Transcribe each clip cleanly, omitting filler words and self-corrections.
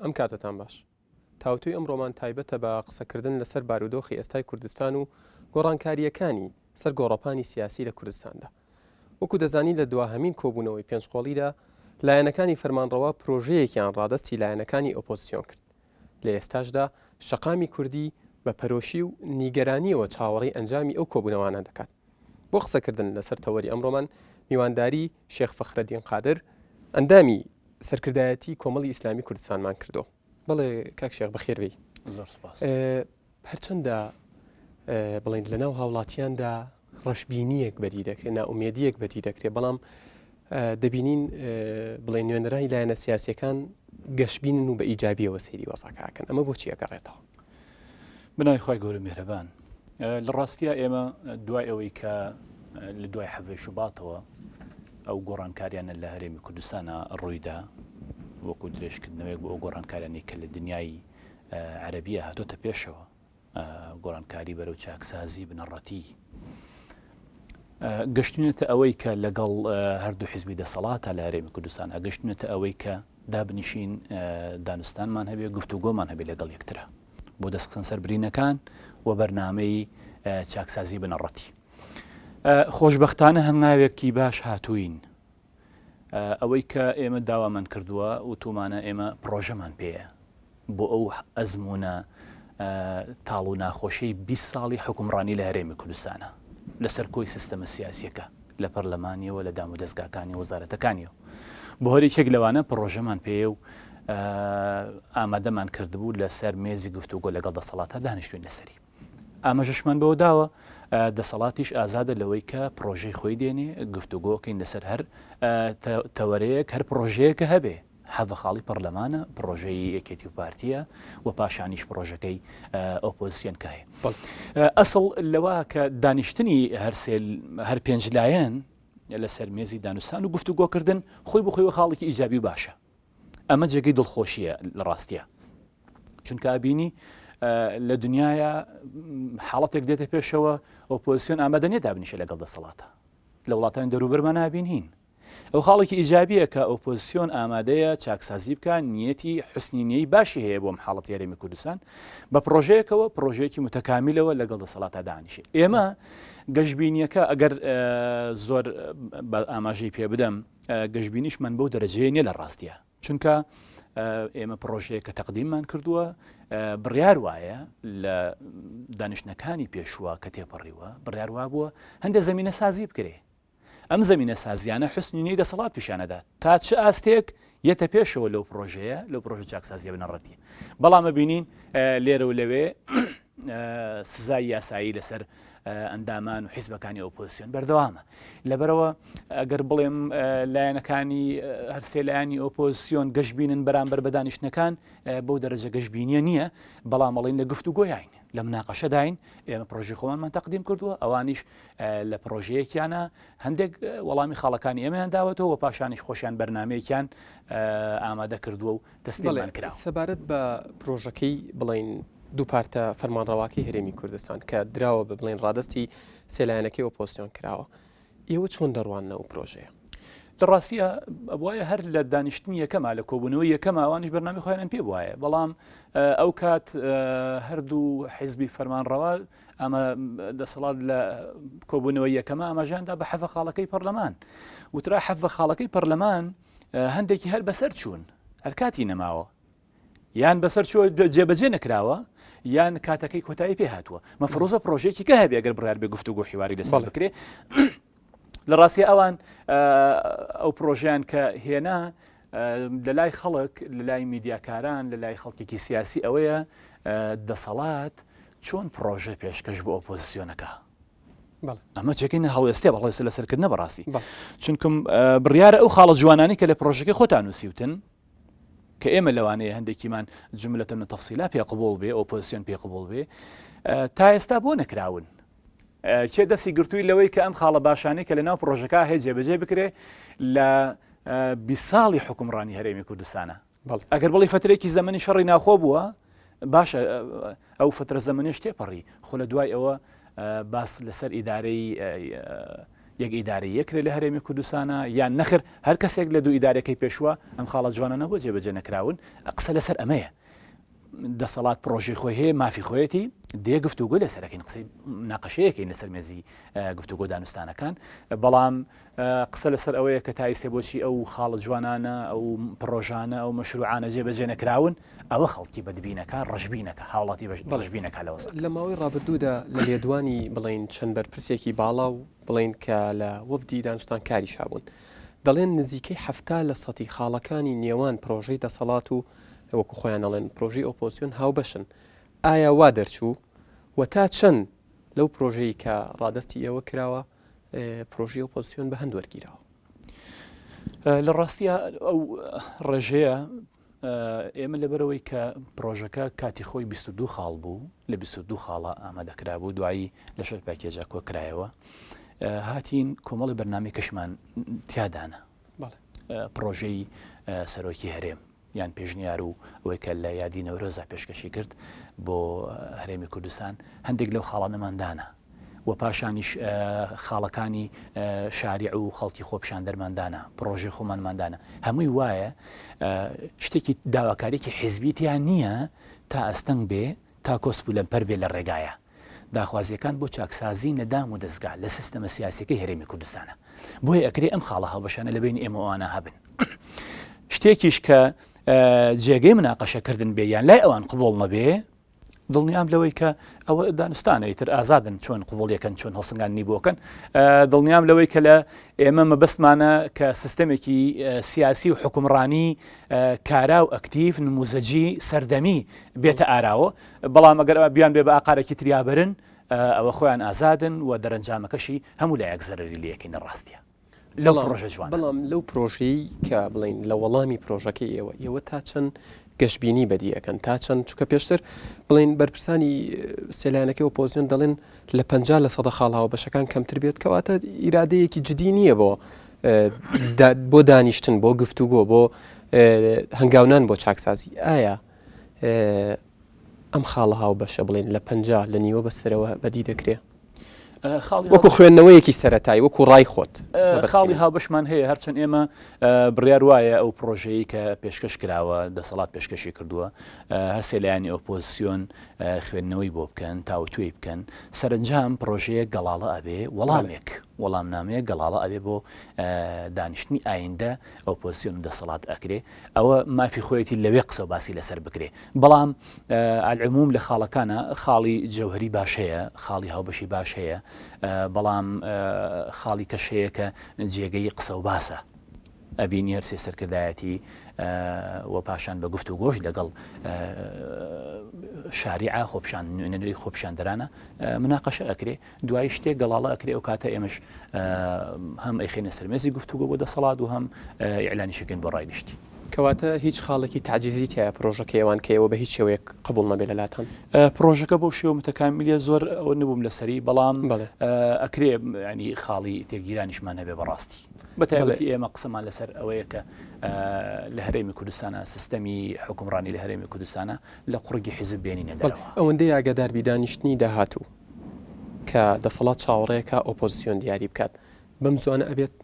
ئەم کاتەتان باش. تاوتوێی ئەمڕۆمان تایبەتە بە قسەکردن لەسەر بارودۆخی ئێستای کوردستان و گۆڕانکارییەکانی سەر گۆڕەپانی سیاسی لە کوردستاندا. وەکو دەزانین لە دواهەمین کۆبوونەوەی پێنجقۆڵیدا لایەنەکانی فەرمانڕەوا پرۆژەیەکیان ڕادەستی لایەنەکانی ئۆپۆزسیۆن کرد. لە ئێستاشدا شەقامی کوردی بە پەرۆشی و نیگەرانییەوە چاوەڕێی ئەنجامی ئەو کۆبوونەوانە دەکات. بۆ قسەکردن لەسەر تەوەری ئەمڕۆمان میوانداری شێخ فەخرەدین قادر، ئەندامی سەرکردایەتی کۆمەڵی ئیسلامی کوردستانمان کردووە. بەڵێ کاک شێخ بەخێر بێی. زۆر سپاس. هەرچەندە بڵێن لەناو هاوڵاتیاندا ڕەشبینییەک بەدی دەکرێت، نائومێدییەک بەدی دەکرێت، بەڵام دەبینین بڵێن نوێنەرانی لایەنە سیاسیەکان گەشبینن و بە ئیجابیەوە سەیری وەزعەکە ئەکەن، ئەمە بۆچی ئەگەڕێتەوە؟ بەناوی خوای گەورە میهرەبان. لە ڕاستیا ئێمە دوای ئەوەی کە لە دوای حەڤەی شوباتەوە ئەو گۆڕانکاریانە لە هەرێمی کوردستانە ڕوویدا وەکو درێژکردنەوەیەک بۆ ئەو گۆڕانکاریانەی کە لە دنیای عەرەبیە هاتۆتە پێشەوە گۆڕانکاری بەرەو چاکسازی بنەڕەتی گەشتونەتە ئەوەی کە لەگەڵ هەردوو حزبی دەسەڵاتە لە هەرێمی کوردستان گەشتونەتە ئەوەی کە دابنیشین دانوستانمان هەبێ گفتوگۆمان هەبێ لەگەڵ یەکترا بۆ دەستخستن سەر برینەکان و بەرنامەی چاکسازی بنەڕەتی. خۆشبەختانە هەنگاوێکی باش هاتووین. ئەوەی کە ئێمە داوامان کردووە وتومانە ئێمە پڕۆژەمان پێیە بۆ ئەو ئەزموونە تاڵ و ناخۆشەی 20 ساڵی حکومڕانی لە هەرێمی کوردستانە لەسەر کۆی سیستەمە سیاسیەکە لە پەرلەمانیەوە لە دام و دەستگاکانی وەزارەتەکانیەوە بۆ هەر یەکێک لەوانە پڕۆژەمان پێیە و ئامادەمان کردبوو لەسەر مێزی گفتوگۆ لەگەڵ دەسەڵاتە دانیشتوین لەسەری. ئاماژەشمان بەوە داوە دەسەڵاتیش ئازادە لەوەی کە پڕۆژەی خۆی دێنێ گفتوگۆکەین لەسەر هەر تەوەرەیەک هەر پڕۆژەیەکە هەبێ حەڤە خاڵی پەرلەمانە پڕۆژەی یەکێتی و پارتیە و پاشانیش پڕۆژەکەی ئۆپۆزیسیۆن کە هەیە ئەسڵ لەوە کە دانیشتنی هەرسێ هەر پێنج لایەن لەسەر مێزی دانوستان و گفتوگۆکردن خۆی بخۆی خاڵێکی ئیجابی و باشە ئەمە جێگەی دڵخۆشیە لە ڕاستیە چونکە ئەبینی لە دنیاە حاڵەتێک دێتە پێشەوە ئۆپۆزیسیۆن ئامادە نیە دابنیشە لەگەڵ دەسەڵاتە لە وڵاتانی دەروبەرمان نابینین ئەو خاڵێکی ئیجابیە کە ئۆپۆزیسیۆن ئامادەیە چاکسازی بکە نیەتی حسنی نیەی باشی هەیە بۆم حاڵەت هەرێمی کوردستان بە پرۆژەیەکەوە پرۆژەیەکی متەکامیلەوە لەگەڵ دەسەڵاتە دانیشێ ئێمە گەشببینیەکە ئەگەر زۆر بە ئاماژەی پێ بدەم گەشببینیشمان بەو دەرەجەیە نیە لە ڕاستیە چونکە ئێمە پڕۆژەیە کە تەقدیممان کردووە بڕیار وایە لە دانیشتنەکانی پێشووە کە تێپەڕیوە بڕیار وابووە هەندێک زمینە سازی بکرێ ئەم زمینە سازیانە حسنی نەی دەسەڵات پیشانەدات تا چ ئاستێک یەتە پێشەوە لەو پرۆژەیە لەو پرۆژە چاکسازیە بنەڕەتی بەڵام بینین لێرە و لەوێ سزای یاسایی لەسەر ئەندامان و حیزبەکانی ئۆپۆزیسیۆن بەردەوامە لەبەرەوە ئەگەر بڵێم لایەنەکانی هەرسێ لایەنی ئۆپۆزیسیۆن گەشببینن بەرامبەر بە دانیشتنەکان بەو دەرەجە گەشببینیە نییە بەڵام ئەڵین لە گفت و گۆیاین لە مناقەشەداین ئێمە پرۆژی خۆمانمان تەقدیم کردووە ئەوانیش لە پرۆژەیەکیانە هەندێک وەڵامی خاڵەکانی ئێمەیان داوەتەوە و پاشانیش خۆشیان بەرنمەیەکیان ئامادە کردووە و تەسلیممان کراوە. سەبارەت بە پرۆژەکەی بڵێین دوو پارتە فەرمانڕەواکەی هەرێمی کوردستان کە دراوە بە بڵێن ڕادەستی سێ لایەنەکەی ئۆپۆزسیۆن کراوە، ئێوە چۆن دەڕواننە ئەو پرۆژەیە؟ لە ڕاستیا ئەبوایە هەر لە دانیشتنی یەکەما لە کۆبوونەوەی یەکەما ئەوانیش بەرنامەی خۆیانیان پێ بوایە، بەڵام ئەو کات هەردوو حیزبی فەرمانڕەوا ئەمە دەسەڵات لە کۆبوونەوەی یەکەمە ئاماژەیان دا بە حەڤە خاڵەکەی پەرلەمان وترا حەڤە خاڵەکەی پەرلەمان هەندێکی هەر بەسەر چوون هەر کاتی نەماوە یان بەسەر چوە جێبەجێ نەکراوە یان کاتەکەی کۆتایی پێ هاتووە مەفرۆزە پرۆژێکی کە هەبێ گەر بڕیار بێ گفتوگۆ حیواری لەسەر بکرێ لە ڕاستی ئەوان ئەو پرۆژیان کە هێنا لە لای خەڵک لە لای میدیاکاران لە لای خەڵکێکی سیاسی ئەوەیە دەسەڵات چۆن پرۆژە پێشکەش بۆ ئۆپۆزیسیۆنەکە ئەمە جێگەی نەهەڵوێستێ بەڵێسە لەسەرکردنە بەڕاستی چونکم بڕیارە ئەو خاڵە جوانانی کە لە پرۆژەکەی خۆتان نووسیوتن کە ئێمە لەوانەیە هەندێکیمان جملەتە من تەفسیلا پێ قبول بێ ئۆپۆزیسیۆن پێ قبول بێ تا ئێستا بۆ نەکراون کێ دەستی گرتووی لەوەی کە ئەم خاڵە باشانەی کە لە ناو پرۆژەکە هەیە جێبەجێ بکرێ لە 20 ساڵی حکومڕانی هەرێمی کوردستانە ئەگەر بڵی فترێکی زەمەنی شەڕی ناخۆ بووە باشە ئەو فترە زەمەنیش تێپەڕی خۆ لە دوای ئەوە باس لەسەر ئیدارەی. یەک ئیدارەی یەکرێ لە هەرێمی کوردستانە یان نەخر هەر کەسێک لە دوو ئیدارەکەی پێشووە ئەم خاڵە جوانانە بۆ جێبەجێ نەکراون قسە لەسەر ئەمەیە دەسەڵات پرۆژەی خۆی هەیە مافی خۆیەتی دێ گفتوگۆ لەسەرەکەین قسەی ناقەشەیەکەین لەسەر مێزی گفتوگۆ دانوستانەکان بەڵام قسە لەسەر ئەوەیە کە تایسێ بۆچی ئەو خاڵە جوانانە ئەو پرۆژانە ئەو مەشروعانە جێبەجێ نەکراون ئەوە خەڵکی بەدبینەکە ڕەشبینەکە هاوڵاتی ڕەشبینەکە لەوە لە ماوەی ڕابردوودا لە لێدوانی بڵین چەند بەرپرسێکی باڵا و بڵین کە لە وەفدی دانوستانکاریش هەبوون دەڵێن نزیکەی 70 لە سەتی خاڵەکانی نێوان پرۆژەی دەسەڵات و وەکو خۆیان ئەڵێن پرۆژەی ئۆپۆزسیۆن هاوبەشن، ئایا وا دەرچوو؟ و تا چەند لەو پرۆژەی کە ڕادەستی ئێوە کراوە پرۆژەی ئۆپۆزسیۆن بە هەند وەرگیراوە؟ لە ڕاستیە ئەو ڕێژەیە ئێمە لەبەرەوەی کە پرۆژەکە کاتی خۆی 22 خاڵ بوو لە 22 خاڵە ئامادەکرا بوو دوایی لە شەش package ا کۆکرایەوە هاتین کۆمەڵی بەرنامی کەشمان تیادانە پڕۆژەی سەرۆکی هەرێم یان پێشنیار و ئەوەی کە لە یادی نەورۆزا پێشکەشی کرد بۆ هەرێمی کوردستان هەندێک لەو خاڵانەمان دانا و پاشانیش خاڵەکانی شاریع و خەڵکی خۆپیشاندەرمان دانا پڕۆژەی خۆمانمان دانا هەمووی وایە شتێکی داواکاریی حیزبی تیا نییە تا ئەستەنگ بێ تا کۆسپ و لەمپەر بێ لە ڕێگایە. داخوازییەکان بۆ چاکسازی نە دام و دەزگا لە سیستەمە سیاسیەکەی هەرێمی کوردستانە. بۆیە ئەکرێ ئەم خاڵە هاوبەشانە لە بەینی ئێمە و ئەوانە هەبن. شتێکیش کە جێگەی مناقەشە کردن بێ یان لای ئەوان قبوڵ نەبێ، دڵنیام لەوەی کە ئەوە دانوستانە ئیتر ئازادن چۆن قبوڵیەکەن چۆن هەڵسەنگاندنی بۆکەن. دڵنیام لەوەی کە لە ئێمە مەبەستمانە کە سیستەمێکی سیاسی و حوکمڕانی کارا و ئەکتیڤ نموزەجی سەردەمی بێتە ئاراوە، بەڵام ئەگەر بیان بێ بە ئاقارێکی تریا بەرن ئەوە خۆیان ئازادن و دەرەنجامەکەشی هەموو لایەک زەرەری لێکەین لە ڕاستیا لەو پرۆژە جوانە. بەڵام لەو پرۆژەی کە بڵێین لە وەڵامی پرۆژەکەی ئێوە، ئێوە تا چەند گەشبینی بەدی ئەکەن تا چەند چونکە پێشتر بڵێین بەرپرسانی سێ لایەنەکەی ئۆپۆزیۆن دەڵێن لە 50 لە سەدە خاڵ هاوبەشەکان کەمتر بێت کەواتە ئیرادەیەکی جدی نییە بۆ بۆ دانیشتن بۆ گفتوگۆ بۆ هەنگاونان بۆ چاکسازی ئایا ئەم خاڵە هاوبەشە بڵێن لە 50 لە نیوە بەسەرەوە بەدی دەکرێ؟ وەکو خوێندنەوەیەکی سەتایی وەکو ڕای خۆت خاڵی هاوبەشمان هەیە هەرچەند ئێمە بڕیار وایە ئەو پرۆژەیە کە پێشکەش کراوە دەسەڵات پێشکەشی کردووە هەرسێ لایەنی ئۆپۆزیسیۆن خوێندنەوەی بۆ بکەن تاوتوێی بکەن سەرنجام پرۆژەیە گەڵاڵە ئەبێ وەڵامێک وەڵامنامەیە گەڵاڵە ئەبێ بۆ دانیشتنی ئایندە ئۆپۆزیسیۆن و دەسەڵات ئەکرێ ئەوە مافی خۆیەتی لەوێ قسە و باسی لەسەر بکرێ بەڵام العموم لە خاڵەکانە خاڵی جەوهری باش هەیە خاڵی هاوبەشی باش هەیە بەڵام خاڵی کەش هەیە کە جێگەی قسە و باسە ئەبینی هەرسێ سەرکردایەتی و پاشان بە گفت و گۆش لەگەڵ شاریعە خۆپشان نوێنەری خۆپیشاندەرانە مناقەشە ئەکرێ دوایی شتێک گەڵاڵە ئەکرێ ئەو کاتە ئێمەش هەم ئەیخەینە سەر مێزی گفتوگۆ بۆ دەسەڵات و هەم ئیعلانیشەکەین بۆ ڕای گشتی. کەواتە هیچ خاڵێکی تەعجیزی تیایە پرۆژەکەی ئەوان کە ئێوە بە هیچ شێوەیەک قبوڵ نەبێ لەلاتان؟ پرۆژەکە بەو شێوە متەکامیلیە زۆر ئەوە نەبووم لەسەری بەڵام ئەکرێ ینی خاڵی تێکگیرانیشمان هەبێ بەڕاستی بە تایبەتی ئێمە قسەمان لەسەر ئەوەیە کە لە هەرێمی کوردستانە سیستەمی حکومڕانی لە هەرێمی کوردستانە لە قوڕگی حیزب بێنینە دەرەوە. ئەوەندەی ئاگادار بی دانیشتنی داهاتوو کە دەسەڵات چاوەڕێکە ئۆپۆزسیۆن دیاری بکات بەم زوانە ئەبێت؟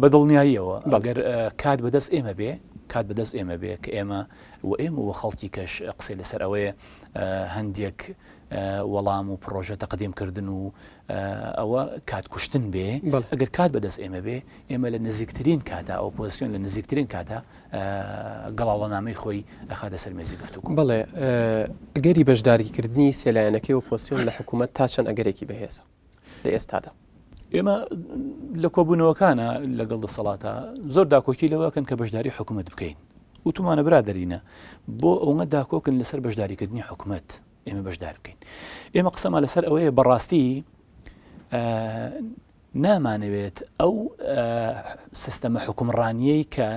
بە دڵنیاییەوە ئەگەر کات بەدەست ئێمە بێ کات بەدەست ئێمە بێ کە ئێمە و ئێمە و خەڵکی کەش قسەی لەسەر ئەوەیە هەندێک وەڵام و پرۆژە تەقدیم کردن و ئەوە کات کوشتن بێ ئەگەر کات بەدەست ئێمە بێ ئێمە لە نزیکترین کاتا ئۆپۆزیسیۆن لە نزیکترین کاتا گەڵاڵەنامەی خۆی ئەخاتە سەر مێزی گفتوگۆ. بەڵێ، ئەگەری بەشداریکردنی سێ لایەنەکەی ئۆپۆزسیۆن لە حکوومەت تا چەند ئەگەرێکی بەهێزە لە ئێستادا؟ ئێمە لە کۆبوونەوەکانە لەگەڵ دەسەڵاتە زۆر داکۆکی لەوەکەن کە بەشداری حکوومەت بکەین وتومانە برادەرینە بۆ ئەوە داکۆکن لەسەر بەشداریکردنی حکوومەت ئێمە بەشدار بکەین ئێمە قسەمان لەسەر ئەوەیە بەڕاستی نامانەوێت ئەو سیستەمە حوکمڕانییەی کە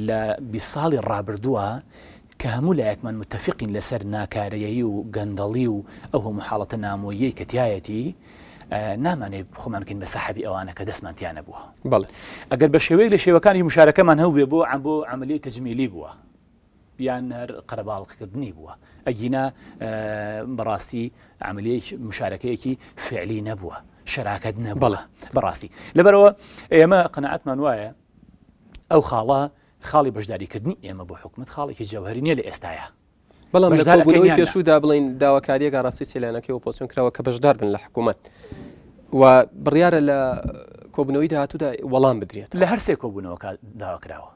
لە 20 ساڵی ڕابردووە کە هەموو لایەکمان متەفقین لەسەر ناکارەیی و گەندەڵی و ئەو هەموو حاڵەتە نامۆییەی کە تیایەتی نامانەوێت خۆمان بکەین بە سەحەبی ئەوانە کە دەستمان تیا نەبووە. بەڵێ. ئەگەر بە شێوەیەک لە شێوەکانی مشارەکەمان هەبووبێ بۆ بۆ عەمەلیەی تەجمیلی بووە. یان هەر قەرەباڵغکردنی بووە ئەگینا بەڕاستی عملیەیەکی مشارەکەیەکی فعلی نەبووە. شەراکەت نەبووە بەڕاستی لەبەرەوە ئێمە قەناعەتمان وایە ئەو خاڵە خاڵی بەشداریکردنی ئێمە بۆ حکومت خاڵێکی جەوهری نییە لە ئێستایا. بەڵام لە کۆبوونەوەی پێشوودا بڵین داواکاریەک ئاراستەی سێ لایەنەکەی ئۆپۆزسیۆن کراوە کە بەشدار بن لە حکوومەت و بڕیارە لە کۆبوونەوەی داهاتوودا وەڵام بدرێت. لە هەر سێ کۆبوونەوەکە داوا کراوە.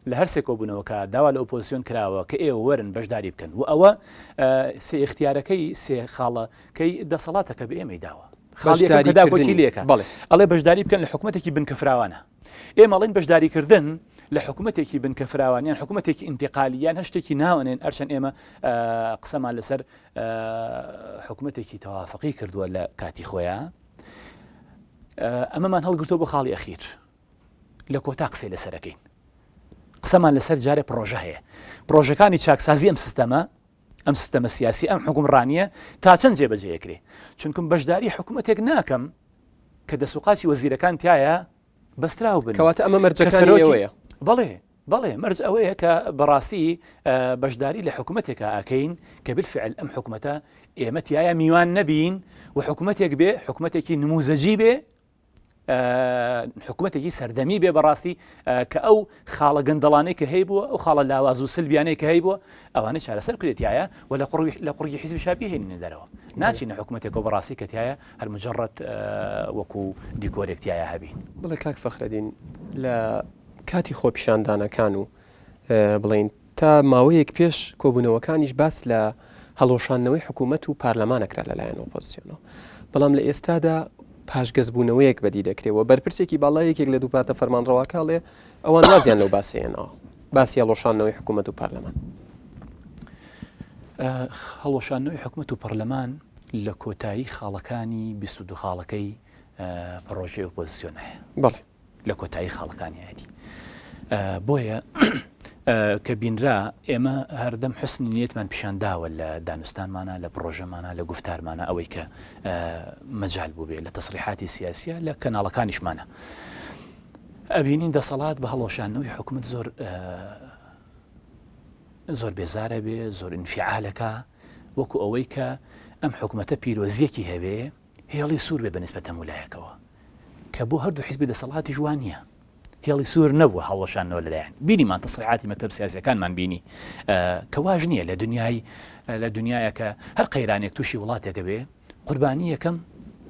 لە هەر سێ کۆبوونەوەکە داوا لە ئۆپۆزسیۆن کراوە کە ئێوە وەرن بەشداری بکەن و ئەوە سێ ئیختیارەکەی سێ خاڵەکەی دەسەڵاتە کە بە ئێمەی داوە. خاڵی یەکەم کە داکۆکی لێکە ئەڵێ بەشداری بکەن لە حکوومەتێکی بنکە فراوانە. ئێمە ئەڵێین بەشداریکردن لە حکوومەتێکی بنکە فراوان یان حکوومەتێکی ئینتقالی یان هەر شتێکی ناوەنێن ئەرچەند ئێمە قسەمان لەسەر حکوومەتێکی تەوافقی کردووە لە کاتی خۆیان ئەمەمان هەڵگرتووە بۆ خاڵی ئەخیر لە کۆتا قسەی لەسەرەکەین قسەمان لەسەر جارێ پرۆژە هەیە پرۆژەکانی چاکسازی ئەم سیستەمە ئەم سیستەمە سیاسی ئەم حکومڕانیە تا چەند جێبەجێکرێ چونکم بەشداری حکوومەتێک ناکەم کە دەست و قاچی وەزیرەکان تایە بەستراو بن. کەواتە ئەمە مەرجەکانی ئێوەیە؟ بەڵێ، بەڵێ، مەرج ئەوەیە کە بەڕاستی بەشداری لە حکومەتێکا ئەکەین کە بالفعل ئەم حکومەتە ئێمە تیایا میوان نەبین و حکومەتێک بێ حکومەتێکی نموزەجی بێ حکومەتێکی سەردەمی بێ بەڕاستی کە ئەو خاڵە گەندەڵانەی کە هەیبووە ئەو خاڵە لاواز و سلبیانەی کە هەیبووە ئەوانەی چارەسەر بکرێت تایە و لە قوڕی لە قوڕگی حیزبی شا بیهێنینە دەرەوە ناچینە حکومەتێکەوە بەڕاستی کە تایە هەر مجرد وەکو دیکۆرێک تایە هەبین. بڵێ کاک فەخرەدین لە کاتی خۆپیشاندانەکان و بڵێین تا ماوەیەک پێش کۆبوونەوەکانیش باس لە هەڵوەشاندنەوەی حکوومەت و پارلەمان ئەکرا لەلایەن ئۆپۆزسیۆنەوە بەڵام لە ئێستادا پاشگەزبوونەوەیەک بەدی دەکرێ و بەرپرسێکی باڵای یەکێک لە دوو پارتە فەرمانڕەواکە ئەڵێ ئەوان وازیان لەو باسە هێناوە باسی هەڵوەشاندنەوەی حکوومەت و پەرلەمان. هەڵوەشاندنەوەی حکومەت و پەرلەمان لە کۆتایی خاڵەکانی 22 خاڵەکەی پڕۆژەی ئۆپۆزیسیۆن هەیە. بەڵێ. لە کۆتایی خاڵەکانیایەتی. بۆیە کە بینرا ئێمە هەردەم حسنی نیەتمان پیشان داوە لە دانوستانمانە لە پڕۆژەمانە لە گوفتارمانە ئەوەی کە مەجال بووبێ لە تەسریحاتی سیاسیە لە کەناڵەکانیشمانە. ئەبینین دەسەڵات بە هەڵوەشاندنەوەی حکومەت زۆر زۆر بێزارە بێ زۆر ئینفعالەکە وەکو ئەوەی کە ئەم حکومەتە پیرۆزیەکی هەبێ هێڵی سوور بێ بەنسبەت هەموو لایەکەوە کە بۆ هەردوو حیزبی دەسەڵاتیش وا نییە هێڵی سوور نەبووە هەڵوەشاندنەوە لەلایەن بینیمان تەسریحاتی مەکتەب سیاسیەکانمان بینی کە واش نییە لە دنیای لە دنیاە کە هەر قەیرانێک تووشی وڵاتێکە بێ قوربانی یەکەم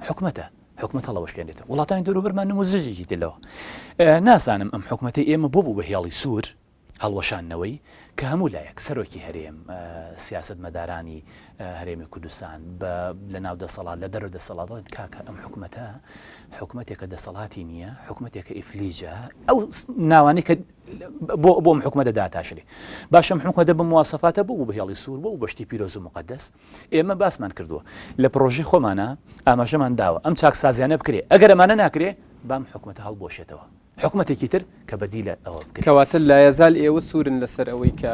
حکومەتە حکومەت هەڵەوەشێنێتەوە وڵاتانی دەوروبەرمان نموزجێکی تر لەوە نازانم ئەم حکومەتەی ئێمە بۆ بوو بە هێڵی سوور هەڵوەشاندنەوەی کە هەموو لایەک سەرۆکی هەرێم سیاسەتمەدارانی هەرێمی کوردستان بە لە ناو دەسەڵات لە دەرەوە دەسەڵات دەڵێن کاکە ئەم حکومەتە حکومەتێکە دەسەڵاتی نییە حکومەتێکە ئیفلیجە ئەو ناوانەی کە بۆ بۆ ئەم حکومەتە داتاشرێ باشە ئەم حکومەتە بە مواسەفاتە بوو بە هێڵی سوور بوو بە شتی پیرۆز و مقدس ئێمە باسمان کردووە لە پرۆژەی خۆمانە ئاماژەمان داوە ئەم چاکسازیانە بکرێ ئەگەر ئەمانە ناکرێ بام حکومەتە هەڵبوەشێتەوە حکومەتێکی تر کە بەدیلە ئەوە بکرێت. کەواتە لایەزال ئێوە سوورن لەسەر ئەوەی کە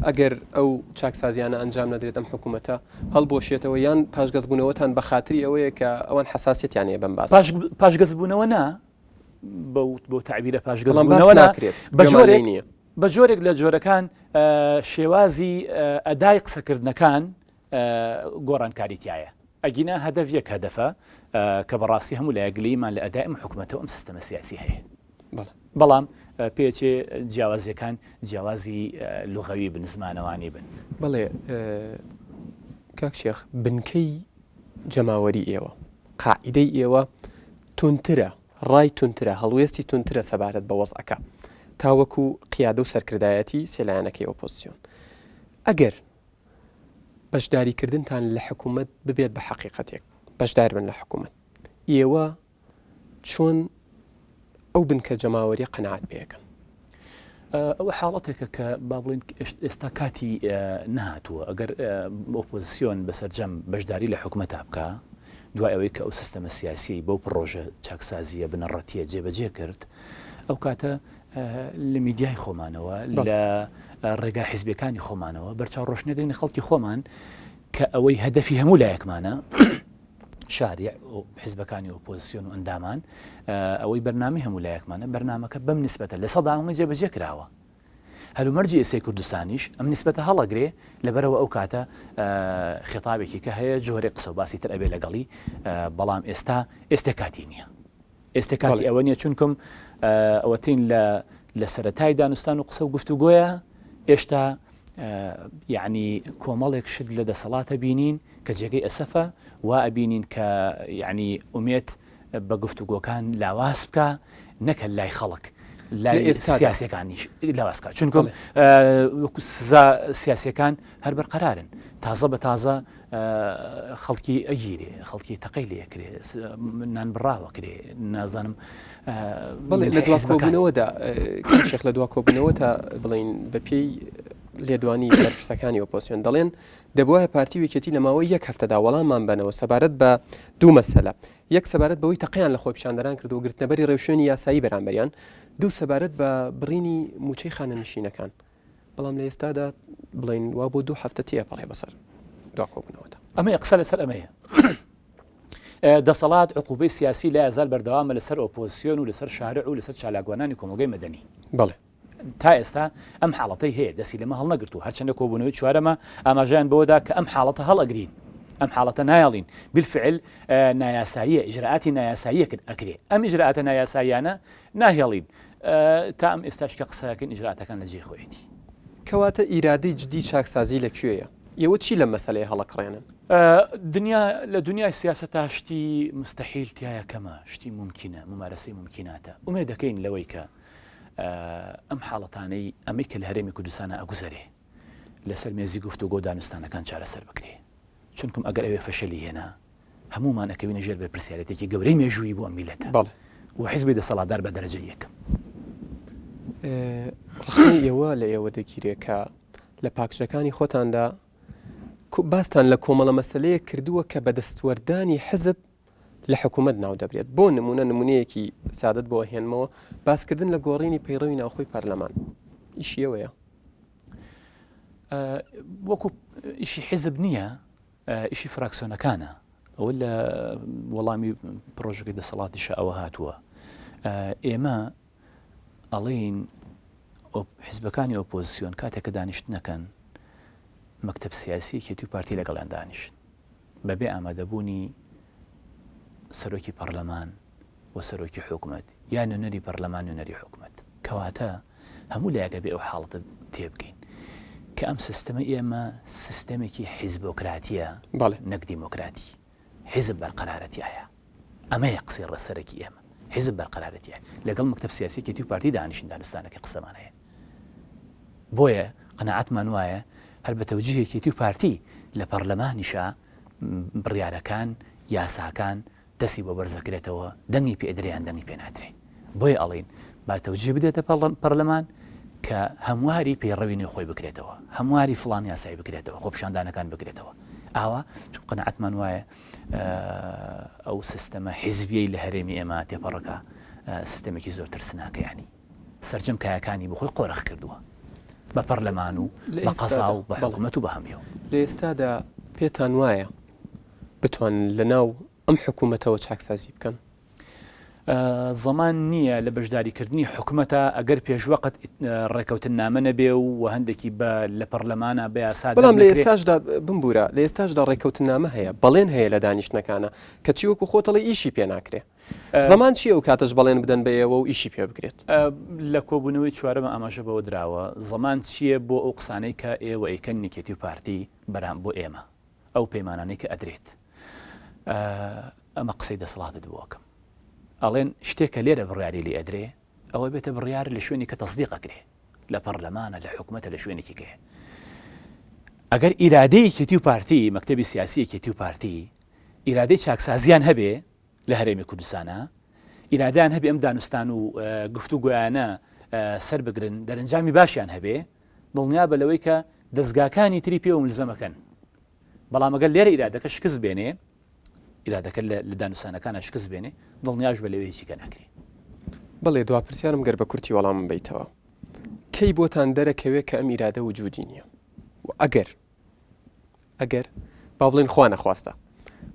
ئەگەر ئەو چاکسازیانە ئەنجام نەدرێت ئەم حکومەتە هەڵبوەشێتەوە یان پاشگەزبوونەوەتان بە خاتری ئەوەیە کە ئەوان حەساسیەتیان هەیە بەم باسە؟ پاشگەزبوونەوە نا، بەو بەو تەعبیرە پاشگەزبوونەوە نا، ناکرێت، بە گوێمان جۆرێک لێی نییە. بە جۆرێک لە جۆرەکان شێوازی ئەدای قسەکردنەکان گۆڕانکاری تیایە ئەگینا هەدەف یەک هەدەفە کە بەڕاستی هەموو لایەک گلەییمان لە ئەدای ئەم حکومەتە و ئەم سیستەمە سیاسی هەیە. بەڵام پێچێ جیاوازیەکان جیاوازی لغەوی بن زمانەوانی بن. بەڵێ کاک شێخ بنکەی جەماوەری ئێوە قاعیدەی ئێوە توندترە ڕای توندترە هەڵوێستی توندترە سەبارەت بە وەزعەکە تاوەکو قیادە و سەرکردایەتی سێ لایەنەکەی ئۆپۆزسیۆن ئەگەر بەشداریکردنتان لە حکوومەت ببێت بە حەقیقەتێک، بەشدار بن لە حکوومەت، ئێوە چۆن ئەو بنکە جەماوەریە قەناعەت پێ ئەکەن؟ ئەوە حاڵەتێکە کە با بڵێین ئێستا کاتی نەهاتووە ئەگەر ئۆپۆزیسیۆن بەسەرجەم بەشداری لە حکومەتا بکا دوای ئەوەی کە ئەو سیستەمە سیاسیەی بەو پڕۆژە چاکسازیە بنەڕەتیە جێبەجێ کرد ئەو کاتە لە میدیای خۆمانەوە لە ڕێگا حیزبیەکانی خۆمانەوە بەرچاو ڕۆشنی دەین خەڵکی خۆمان کە ئەوەی هەدەفی هەموو لایەکمانە شاری حزبەکانی ئۆپۆزیسیۆن و ئەندامان ئەوەی بەرنامی هەموو لایەکمانە بەرنمەکە بەم نسبەتە لە سەدا ئەمە جێبەجێ کراوە. هەلومەرجی ئێستای کوردستانیش ئەم نیسبەتە هەڵەگرێ، لەبەرئەوە ئەو کاتە خیتابێکی کە هەیە جۆرێک قسە و باسی تر ئەبێ لەگەڵی، بەڵام ئێستا ئێستێ کاتی نییە. ئێستێ کاتی ئەوە نییە چونکم ئەوەتین لە لە سەرەتای دانوستان و قسە و گفتوگۆیە ئێشتا یعنی کۆمەڵێک شت لە دەسەڵاتە بینین کە جێگەی ئەسەفە وا ئەبینین کە یعنی ئومێت بە گفتوگۆکان لاواز بکا نەکە لای خەڵک لای سیاسەکانیش لاواز بکا چونکم وەکو سزا سیاسەکان هەر بەرقەرارن تازە بە تازە خەڵکی ئەگیرێ خەڵکی تەقەی لێکرێ نان بڕاوە کرێ نازانم بڵێ لە دواکۆبوونەوەدا شێخ لە دواکۆبوونەوە تا بڵین بە پێی لێدوانی بەرپرسەکانی ئۆپۆسیۆن دەڵێن دەبواە پارتی وێکێتی لە ماوەی یەک هەفتەدا وەڵاممان بەنەوە سەبارەت بە دوو مەسەلە یەک سەبارەت بەوەی تەقەیان لە خۆپیشاندەران کردو گرتنەبەری ڕێوشوێنی یاسایی بەرامبەریان، دوو سەبارەت بە بڕینی مووچەی خانەنشینەکان. بەڵام لە ئێستادا بڵێین وا بۆ دوو هەفتە تێپەڕێ بەسەر دوا کۆبوونەوەدا. ئەمەیە قسە لەسەر ئەمەیە. دەسەڵات عقوبەی سیاسی لا یەزال بەردەوامە لەسەر ئۆپۆزسیۆن و لەسەر شارع و لەسەر چالاکوانانی کۆمەڵگەی مەدەنی. بەڵێ. تا ئێستا ئەم حاڵەتەی هەیە دەستی لەمە هەڵنەگرتووە، هەرچەندە کۆبوونەوەی چوارەمە ئاماژەیان بەوەدا کە ئەم حاڵەتە هەڵئەگرین، ئەم حاڵەتە نایەڵین، بالفعل نایاساییە، ئیجرائاتی نایاساییە ئەکرێ، ئەم ئیجرائاتە نایاساییانە ناهێڵین، تا ئەم ئێستاش کە قسە ئەکەین ئیجرائاتەکان لە جێی خۆیەتی. کەواتە ئیرادەی جدی چاکسازی لە کوێیە؟ ئێوە چی لەم مەسەلەیە هەڵەکڕێنن؟ دنیا لە دنیای سیاسەتا شتی موستەحیل تیایا کەمە، شتی مومکینە، مومارەسەی مومکیناتە، ئومێد دەکەین لەوەی کە ئەم حاڵەتانەی ئەمەی کە لە هەرێمی کوردستانا ئەگوزەرێ لەسەر مێزی گفتوگۆ دانوستانەکان چارەسەر بکرێ چونکم ئەگەر ئەوێ فەشەلی هێنا هەمومان ئەکەوینە ژێر بەرپرسیارەتێکی گەورەی مێژوویی بۆ ئەم میلەتە و حیزبی دەسەڵاتدار بە دەرەجە یەکەم. ڕەخنەی ئێوە لە ئێوە دەگیرێ کە لە پاکژەکانی خۆتاندا باستان لە کۆمەڵە مەسلەیەک کردووە کە بە دەستوەردانی حزب لە حکوومەت ناو دەبرێت. بۆ نموونە نموونەیەکی سادەت بۆ ئەهێنمەوە، باسکردن لە گۆڕینی پەیڕەوی ناوخۆی پەرلەمان ئیشی ئێوەیە؟ وەکو ئیشی حیزب نییە، ئیشی فراکسیۆنەکانە. ئەوە لە وەڵامی پرۆژەکەی دەسەڵاتیشە ئەوە هاتووە. ئێمە ئەڵێین حیزبەکانی ئۆپۆزیسیۆن کاتێک کە دانیشتنەکەن مەکتەب سیاسی یەکێتی و پارتی لەگەڵیان دانیشت. بەبێ ئامادەبوونی سەرۆکی پەڕلەمان و سەرۆکی حکومەت یا نوێنەری پەڕلەمان نوێنەری حکومەت کەواتە هەموو لایەک ئەبێ ئەو حاڵەتە تێبگەین کە ئەم سیستەمە ئێمە سیستەمێکی حیزبۆکراتیە نەک دیموکراتی حیزب بەرقەرارە تیایا ئەمەیە قسەی ڕێسەرەکی ئێمە حیزب بەرقەرارە تیایا لەگەڵ مەکتەب سیاسی یەکێتی و پارتی دانیشین دانوستانەکەی قسەمان هەیە بۆیە قەناعەتمان وایە هەر بە تەوجیه یەکێتی و پارتی لە پەڕلەمانیشا بڕیارەکان، یاساکان دەستی بۆ بەرزەکرێتەوە دەنگی پێ ئەدرێ یان دەنگی پێ نادرێ. بۆیە ئەڵێین با تەوجیه بدرێتە پەڕلەمان کە هەمواری پەیڕەوی نێوخۆی بکرێتەوە، هەمواری فڵان یاسای بکرێتەوە، خۆپیشاندانەکان بکرێتەوە. ئاوا چون قەناعەتمان وایە ئەو سیستەمە حیزبیەی لە هەرێمی ئێمە تێپەڕەکە سیستەمێکی زۆر ترسناکە یانی. سەرجەم کایەکانی بۆ خۆی قۆرخ کردووە بە پەرلەمان و بە قەزا و بە حکومەت و بە هەموو. لە ئێستادا پێتان وایە بتوانن لە ناو ئەم حکومەتەوە چاکسازی بکەن؟ زەمان نییە لە بەشداریکردنی حکومەتە ئەگەر پێشوەقت ڕێکەوتننامە نەبێ و هەندێکی بە لە پەرلەمانە بە یاسا بەڵام لە ئێستاشدا بمبورە لە ئێستاشدا ڕێکەوتننامە هەیە بەڵێن هەیە لە دانیشتنەکانە کەچی وەکو خۆتەڵی ئیشی پێ ناکرێ. زەمان چییە ئەو کاتەش بەڵێن بدەن بە ئێوە و ئیشی پێ بکرێت؟ لە کۆبوونەوەی چوارەمە ئاماژە بەوە دراوە، زەمان چییە بۆ ئەو قسانەی کە ئێوە ئەیکەن یەکێتی و پارتی بەرام بۆ ئێمە، ئەو پەیمانانەی کە ئەدرێت. ئەمە قسەی دەسەڵاتت بۆ ئەکەم. ئەڵێن شتێک کە لێرە بڕیاری لێ ئەدرێ، ئەوە بێتە بڕیار لە شوێنی کە تەسدیق ئەکرێ، لە پەڕلەمانە، لە حکومەتە، لە شوێنێکی کەیە. ئەگەر ئیرادەی یەکێتی و پارتی، مەکتەبی سیاسی یەکێتی و پارتی، ئیرادەی چاکسازیان هەبێ لە هەرێمی کوردستانا، ئیرادەیان هەبێ ئەم دانوستان و گفتوگۆیانە سەر بگرن، دەرەنجامی باشیان هەبێ، دڵنیابە لەوەی کە دەزگاکانی تری پێوە ملزەمەکەن. بەڵام ئەگەر لێرە ئیرادەکە شکست بێنێ، ئیرادەکە لە دانوستانەکانا شکست بێنێ، دڵنیاش بە لەوێ هیچی کە ناکرێ. بەڵێ، دوا پرسیارم گەر بە کورتی وەڵامم بەیتەوە، کەی بۆتان دەرەکەوێ کە ئەم ئیرادە وجودی نییە؟ و ئەگەر ئەگەر با بڵێن خوا نەخواستە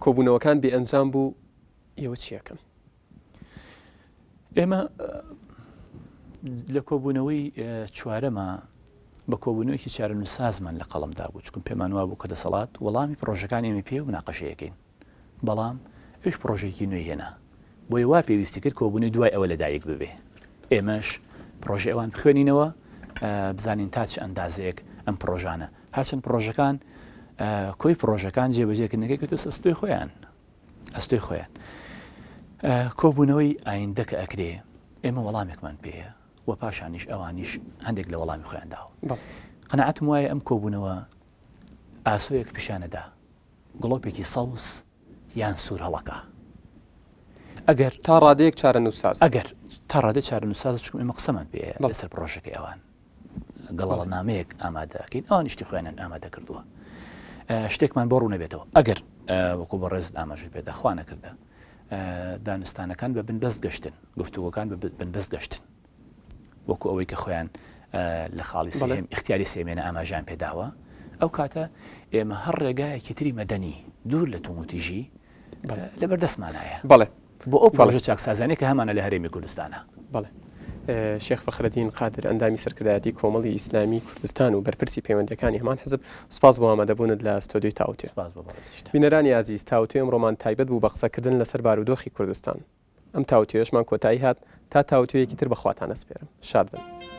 کۆبوونەوەکان بێ ئەنجام بوو ئێوە چیەکەن؟ ئێمە لە کۆبوونەوەی چوارەمە. بە کۆبوونەوەیەکی چارەنووسسازمان لە قەڵەم دابوو، چونکە پێمان وابوو کە دەسەڵات وەڵامی پڕۆژەکانی ئێمەی پێیە و مناقەشەی ئەکەین، بەڵام ئەویش پڕۆژەیەکی نوێی هێنا، بۆیە وا پێویستی کرد کۆبوونەوەی دوای ئەوە لەدایک ببێ، ئێمەش پڕۆژەی ئەوان بخوێنینەوە بزانین تا چ ئەندازەیەک ئەم پڕۆژانە، هەرچەند پڕۆژەکان کۆی پڕۆژەکان جێبەجێکردنەکەی کەوتووە ئەستۆی خۆیان، ئەستۆی خۆیان. کۆبوونەوەی ئایندە کە ئەکرێ ئێمە وەڵامێکمان پێیە و پاشانیش ئەوانیش هەندێک لە وەڵامی خۆیان داوە. قەناعەتم وایە ئەم کۆبوونەوە ئاسۆیەک پیشانەدا گڵۆپێکی سەوز یان سوور هەڵەکا. ئەگەر تا ڕادەیەک چارەنووسساز. ئەگەر تا ڕادەی چارەنووسسازە چونکە ئێمە قسەمان پێیە لەسەر پڕۆژەکەی ئەوان. گەڵاڵەنامەیەک ئامادە ئەکەین ئەوان شتی خۆیانیان ئامادە کردووە شتێکمان بۆ ڕوونەبێتەوە ئەگەر وەکو بەڕێزت ئاماژەی پێدا خوا نەکردە دانوستانەکان بە بنبەست گەشتن گفتوگۆکان بە بنبەست گەشتن وەکو ئەوەی کە خۆیان لە خاڵی سێم اختیاری سێمێنە ئاماژان پێداوە ئەو کاتە ئێمە هەر ڕێگایەکی تری مەدەنی دوور لە توموتیژی لەبەر دەستمانایە بەڵێ بۆ ئەو پڕۆژە چاکسازیانەی کە هەمانە لە هەرێمی کوردستانا. بەڵێ. شێخ فەخرەدین قادر، ئەندامی سەرکردایەتی کۆمەڵی ئیسلامیی کوردستان و بەرپرسی پەیوەندییەکانی هەمان حزب، سوپاس بۆ ئامادەبوونت لە ستۆدیۆی تاوتوێ. سوپاس بۆ بەڕێزیشتان. بینەرانی ئازیز، تاوتوێی ئەمڕۆمان تایبەت بوو بە قسەکردن لەسەر بارودۆخی کوردستان. ئەم تاوتوێیەشمان کۆتایی هات، تا تاوتوێیەکی تر بە خواتان ئەسپێرم. شاد بن.